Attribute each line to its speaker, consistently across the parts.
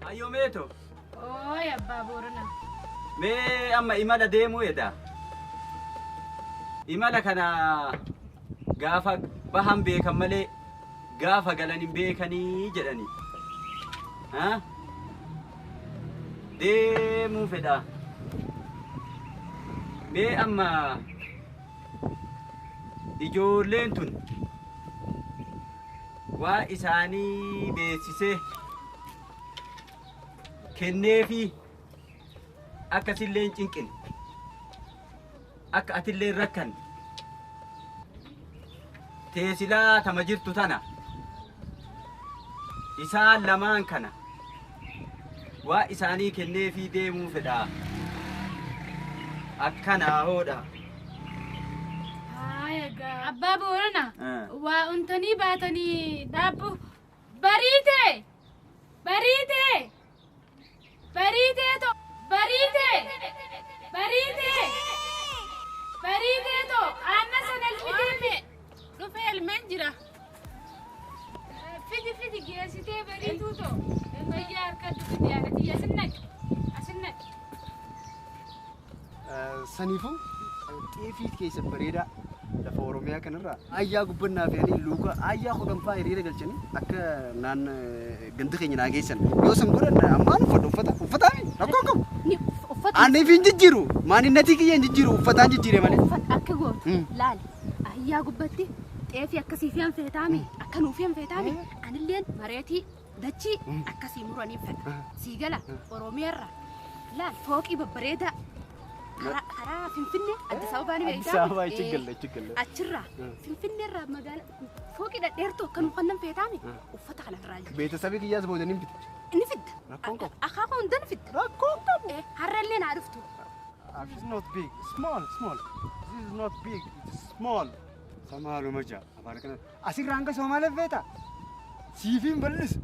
Speaker 1: Ayyoo meeto.
Speaker 2: Ooy abbaa Boorana.
Speaker 1: Mee amma imala deemuu edda. Imala kana gaafa bahan beekan malee gaafa galan hin beekanii jedhani. Ha? Deemuu fedha. Mee amma ijoolleen tun waa isaanii beeksisee kenneefi akkasillee hin cinqine akka atillee hin rakkanne teesilaa tama jirtu tana isaan lamaan kana waa isaanii kenneefii deemuu fedha. Akkanaa hoodha.
Speaker 2: Haaya abbaa Boorana waa untanii baatanii dhaabbu bariite bariite bariite to bariite bariite bariite to aanna sana elmitee
Speaker 3: Dhufee elmeen jira.
Speaker 2: Fidi fidi geessitee bariituu to fayyaa harkadhu fidi yaadati asin naqi asin naqi.
Speaker 4: Saniifuu xeefii keessa bareedaa lafa Oromiyaa kanarraa ayyaa gubbannaa fe'anii luuka ayyaa kudhanfaa hiriira galchanii akka naan ganda keenya naa geessan yoo san godhan ammaan uffadha uffata uffataami rakkoo qabu.
Speaker 3: Uffata
Speaker 4: Ani fi hin jijjiiru maaninnatii kiyya hin jijjiiru uffataan jijjiire malee.
Speaker 3: uffata akka gootu laali ayyaa gubbatti xeefii akkasii fi feetaami akka nuuf feetaami anilleen mareetii dachii akkasii muranii fedha sii gala Oromiyaarra laal fooqii babbareedaa karaa Finfinnee Addis Ababaa ni
Speaker 4: Addis Ababaa achi galle achi galle.
Speaker 3: Achirraa Finfinneerraa magaalaa fooqii dhadheertuu akka nuuf kannan feetaami uffata kanarraa jira.
Speaker 4: Beetasabii kiyyaas booda ni fidda.
Speaker 3: Ni fidda.
Speaker 4: Rakkoon qabu.
Speaker 3: Akaakuu hunda ni fidda.
Speaker 4: Rakkoon qabu.
Speaker 3: Har'allee naa dhuftu.
Speaker 4: It's not big. Small, small. This is not big. It's small. Samaaluma jaa. Afaan kana. Asirraa hanga Somaaliif feeta. Siifiin bal'isu.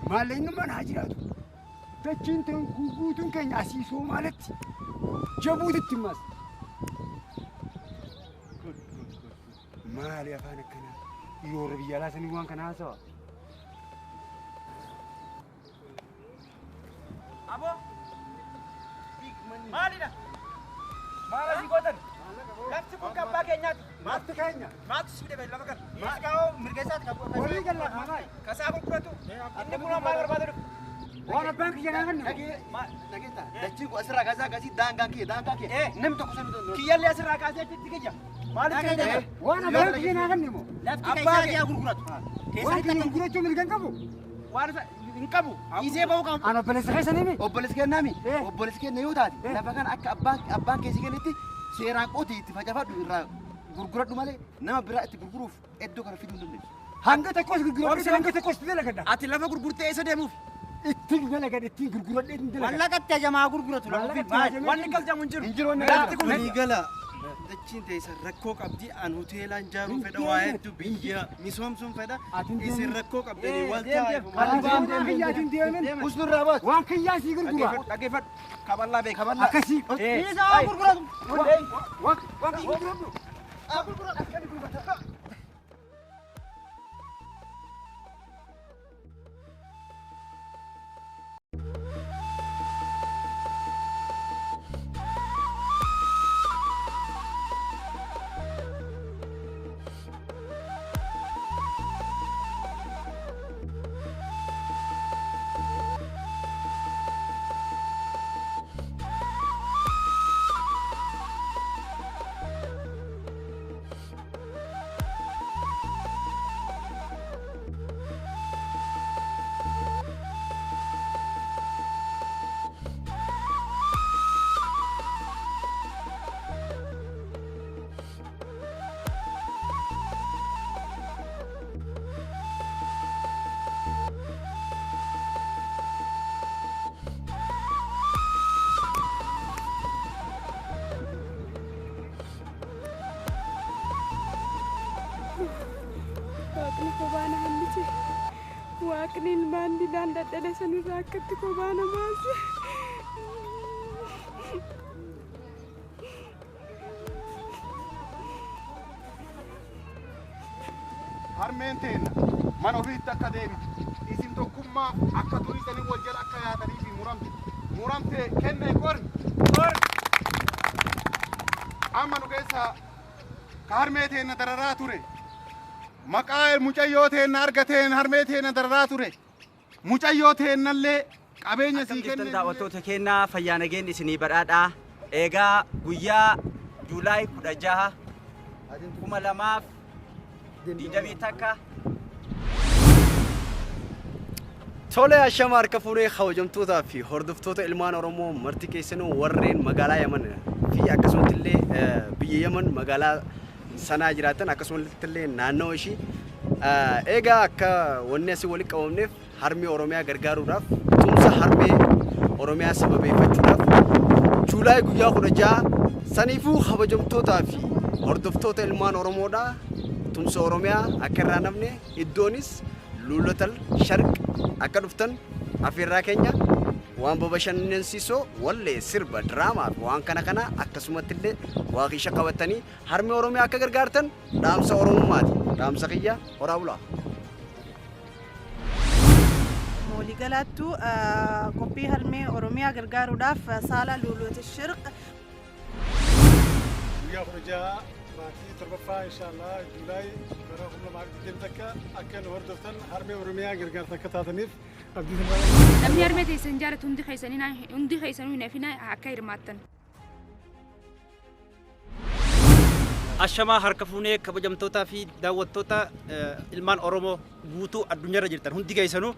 Speaker 4: Maallaqni haa jiraatu. Dachiin ta'an guutuun keenya asii Somaalitti. Jabuutitti immas. Maali afaan akkanaa? Yeroo biyya alaa sanii waan kana haasawa.
Speaker 5: Abo. Maalidha? Maal asii gootan? Lafti kun kan abbaa keenyaati.
Speaker 4: Maaltu keenya?
Speaker 5: Maaltu si fide lafa kana? Dhiisgaa'oo mirga isaati kan
Speaker 4: Walii galla maal?
Speaker 5: Kasaa gurguratu. Inni kun maal barbaada dhufu?
Speaker 4: Waan abbaan kiyya naa kennu.
Speaker 6: Dhageetta. Dachiin kun asirraa kaasee akkasii daangaan kiyya daangaa kiyya. Namni tokko sami danda'u.
Speaker 5: Kiyyallee asirraa kaasee achitti kiyya. Maaliif kiyya?
Speaker 4: Waan abbaan kiyya naa kennu moo?
Speaker 5: Lafti keessaa kiyya gurguratu.
Speaker 4: Waan kiyya gurgurachuu mirga hin qabu.
Speaker 5: Waan hin qabu. Dhiisee bahuu qabu.
Speaker 4: Ani obboleessa keessanii mi?
Speaker 6: Obboleessi kennaami. Obboleessi kenna yoo taate lafa kana akka abbaan keessi kennetti seeraan qotii itti facaafadhu irraa gurguradhu malee nama biraa itti gurguruuf iddoo kana fiduu hin dandeessu.
Speaker 4: Hanga tokkos gurguradhu hanga tokkos dalagadha.
Speaker 5: Ati lafa gurgurtee eessa deemuuf?
Speaker 4: Ittiin dalagadha ittiin gurguradhee ittiin dalagadha.
Speaker 5: Mallaqatti hajamaa gurguratu lafa ofii. Wanni galchamu hin jiru.
Speaker 4: Hin jiru wanni
Speaker 5: Lafti kun
Speaker 6: Waliigala dachiin teessan rakkoo qabdi an hoteelaan ijaaruu fedha waa hedduu biyya misoomsuun fedha isin rakkoo qabdanii wal taa'aa.
Speaker 4: Kiyyaatiin deemin.
Speaker 6: Usnurraa baas.
Speaker 4: Waan kiyyaa sii gurgura.
Speaker 5: Dhaggeeffadhu. Kaballaa beeka.
Speaker 6: Kaballaa.
Speaker 4: Akkasii.
Speaker 5: Dhiisaa gurguratu.
Speaker 4: Waan gurguradhu.
Speaker 2: Waaqni kophaa na hambise. Waaqni ilmaan didaan dadhale sanirraa akkatti kophaa na baase.
Speaker 7: Harmeen teenna mana ofiitti akka deebitu isin tokkummaa akka durii sanii wal jala akka yaatanii fi muramte muramte kenne qori amma nu keessaa ka harmee teenna dararaa ture maqaa mucayyoo teenna argateen harmee teenna dararaa ture mucayyoo teennallee qabeenya
Speaker 1: Akkam
Speaker 7: sii
Speaker 1: jirtan
Speaker 7: kenne
Speaker 1: daawwattoota keenyaa, fayyaa nageen isinii badhaadhaa. Egaa guyyaa Juulaay 16 2021.
Speaker 4: Tole, ashama harka fuunee kabajamtootaa fi hordoftoota ilmaan Oromoo marti keessanuu, warreen magaalaa Yaman fi akkasumatti illee biyya Yaman magaalaa Sanaa jiraatan, akkasumatti illee naannoo ishii. Egaa akka wanni asii walitti qabamneef harmee Oromiyaa gargaaruudhaaf, tumsa harmee Oromiyaa sababeeffachuudhaaf Juulaay guyyaa 16. Saniifuu kabajamtootaa fi hordoftoota ilmaan Oromoodhaa, tumsa Oromiyaa akka irraa namne, iddoonis Luulatal Sharq akka dhuftan afeerraa keenya. Waan babashannansiisoo, wallee, sirba, diraamaa fi waan kana kana, akkasumatti illee waaqisha qabatanii harmee Oromiyaa akka gargaartan dhaamsa Oromummaati. Dhaamsa kiyya, horaa bulaa.
Speaker 2: Waliigalaattuu qophii harmee Oromiyaa gargaaruudhaaf saala Luuluuti Shirq.
Speaker 8: Guyyaa 16 baatii torbaffaa, inshaallah, Juulaay bara 2021 akka nu hordoftan, harmee Oromiyaa gargaarsa akka taataniif abdii sirraa.
Speaker 9: Namni harmee teessan jaalatu hundi keessanii, hundi keessanuu hin hafina, akka hirmaattan.
Speaker 5: Ashamaa harka fuunee kabajamtootaa fi daawwattoota ilmaan Oromoo guutuu addunyaarra jirtan hundi keessanuu,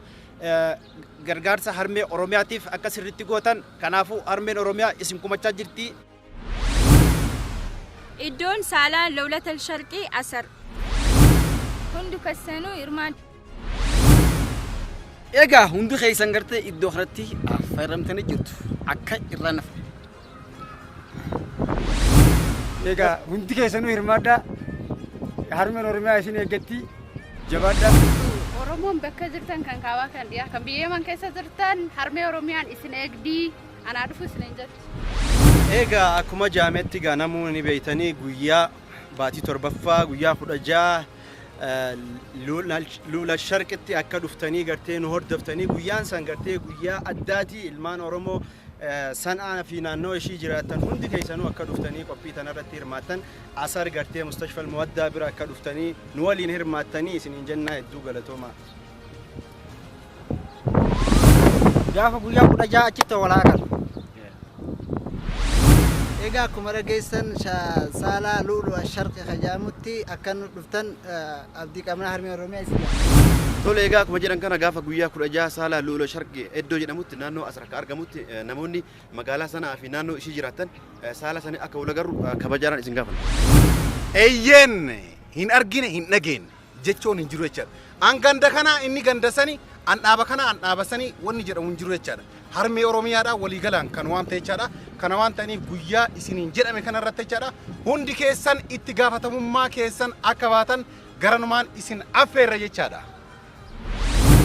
Speaker 5: gargaarsa harmee Oromiyaatiif akka sirriitti gootan. Kanaafuu harmeen Oromiyaa isin kumachaa jirti.
Speaker 2: Iddoon saalaa Lawlatal Sharqii Asar.
Speaker 9: Hundi keessanuu hirmaadha.
Speaker 10: Egaa hundi keessan gartee iddoo kanatti affeeramtanii jirtu, akka irraa nafa.
Speaker 11: Egaa hundi keessanuu hirmaadhaa. Harmeen Oromiyaa isin eeggatti. Jabaadhaa.
Speaker 3: Oromoon bakka jirtan, kan kaabaa, kan dhiyaa, kan biyya Yaman keessa jirtan, harmee Oromiyaan isin eegdii, anaa dhufu isin jetti.
Speaker 12: Egaa akkuma jaametti gaa namuu ni beeytanii, guyyaa baatii torbaffaa guyyaa 16 Luula Sharqitti akka dhuftanii gartee nu hordoftanii. Guyyaan san gartee guyyaa addaatii ilmaan Oromoo San'aa fi naannoo ishii jiraattan hundi keessanuu akka dhuftanii qophii tanarratti hirmaattan, Asar gartee Mustashfal Muwaddaa bira akka dhuftanii nu waliin hirmaattanii isiniin jennaa, hedduu galatoomaa.
Speaker 5: Gaafa guyyaa 16 achitti wal haa agarru.
Speaker 13: Egaa akkuma dhageessan, saalaa Lu'lu Asharqi kajaamutti akka nu dhuftan abdii qabna. Harmee Oromiyaa isin jaalladha.
Speaker 6: Tole, egaa akkuma jedhan kana gaafa guyyaa 16 saalaa Lu'ula Sharqi iddoo jedhamutti, naannoo Asar akka argamutti, namoonni magaalaa sanaa fi naannoo ishii jiraattan saala sanii akka wal agarru kabajaadhaan isin gaafanna.
Speaker 7: Eeyyeen, hin argine hin dhageenye jechuun hin jiru jechaadha. An ganda kana, inni ganda sani, an dhaaba kana, an dhaaba sani wanni jedhamu hin jiru jechaadha. Harmee Oromiyaadha waliigalaan kan waan ta'e jechaadha. Kana waan ta'aniif guyyaa isiniin jedhame kana irratti jechaadha. Hundi keessan itti gaafatamummaa keessan akka baatan garanumaan isin affeerra jechaadha.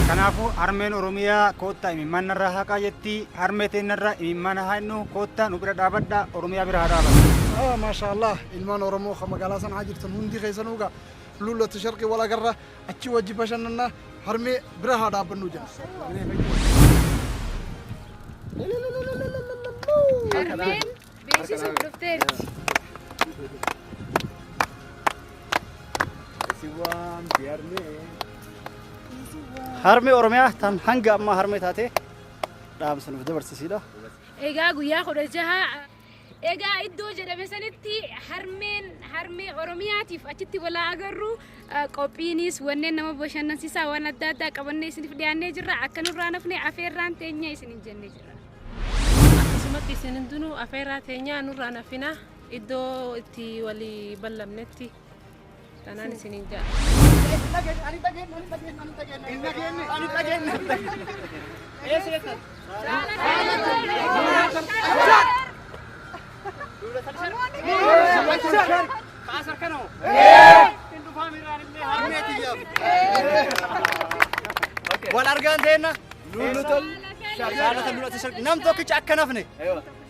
Speaker 11: Kanaafuu harmeen Oromiyaa koottaa imimmaan narraa haqaa jetti. Harmee teennarraa imimmaan haa haqnu, koottaa nu bira dhaabadha, Oromiyaa bira haa dhaabannu.
Speaker 8: Ah, maashaallah, ilmaan Oromoo kan magaalaa Sanaa jirtan hundi keessanuu gaa Lullatti Sharqii wal agarra, achi wajji bashannanna, harmee bira haa dhaabbannu jenna.
Speaker 9: Harmeen beeksisuuf dhufteerti.
Speaker 4: Si waamti harmee.
Speaker 5: Harmee Oromiyaa tan hanga ammaa harmee taate dhaamsa nuuf dabarsisiidha.
Speaker 9: Egaa guyyaa 16 egaa iddoo jedhame sanitti harmeen harmee Oromiyaatiif achitti walaa agarru. Qophiinis wanneen nama bashannansiisaa waan adda addaa qabannee isiniif dhiyaannee jirra. Akka nurraa nafne afeerraan teenya isiniin jennee jirra.
Speaker 14: Akkasumatti isin hundinuu afeerraa teenyaa nurraa nafina, iddoo itti walii ballamnetti tanaan isiniin ja'a.
Speaker 7: Hin dhageenye.
Speaker 5: Ani dhageenye. Eessa jettan? Kaasar kanoo. Hin dhufaa miraan illee harmee tiyyaaf. Wal argaan teenna.
Speaker 4: Luulutal
Speaker 5: Saalata Luulata Sharqi. Nam tokkicha akka nafne.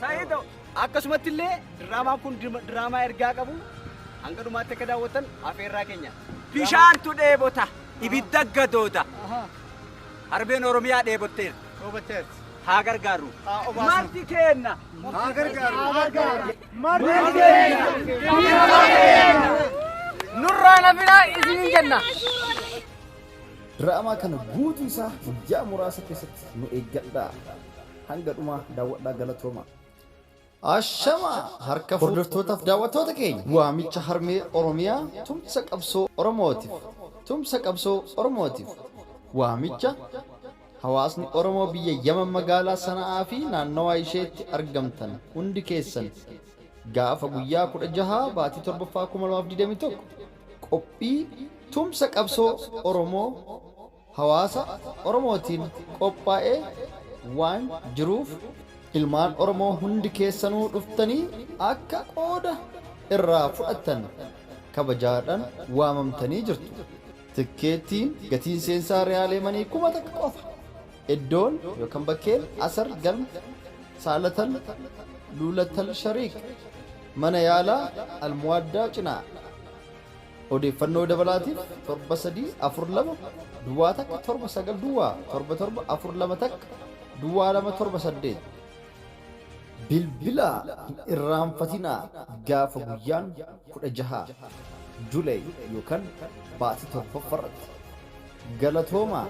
Speaker 1: Sa'iidoo, akkasumatti illee diraamaan kun diraamaa ergaa qabu, hanga dhumaatti akka daawwattan afeerraa keenya. Bishaantu dheebota, ibidda gadooda. Harmeen Oromiyaa dheebotteerti. Haa gargaarru. Marti keenna.
Speaker 8: Haa gargaaru. Haa gargaaru.
Speaker 1: Marti keenna. Nurraa nafinaa isiniin jenna.
Speaker 15: Diraamaa kana guutuu isaa guyyaa muraasa keessatti nu eeggadhaa. Hanga dhumaa daawwadhaa galatooma. Ashama harka hordoftootaaf daawwattoota keenya waamicha harmee Oromiyaa tumsa qabsoo Oromootiif tumsa qabsoo Oromootiif waamicha hawaasni Oromoo biyya Yaman magaalaa Sana'aa fi naannawaa isheetti argamtan hundi keessan gaafa guyyaa 16 baatii 7ffaa 2021 qophii tumsa qabsoo Oromoo hawaasa Oromootiin qophaa'ee waan jiruuf ilmaan Oromoo hundi keessanuu dhuftanii akka qooda irraa fudhattan kabajaadhaan waamamtanii jirtu. Tikkeettiin gatiin seensaa Riyaal Yemanii 1000 qofa. Iddoon yookaan bakkeen Asar Galma Saalatal Luulatal Shariik mana yaalaa Almuwaaddaa cinaa. Odeeffannoo dabalaatiif 7 3 4 2 duwwaa 1 7 9 duwwaa 7 7 4 2 1 duwwaa 2 7 8 Bilbilaa hin irraanfatinaa gaafa guyyaan 16 July yookan baatii 7ffarratti. Galatoomaa!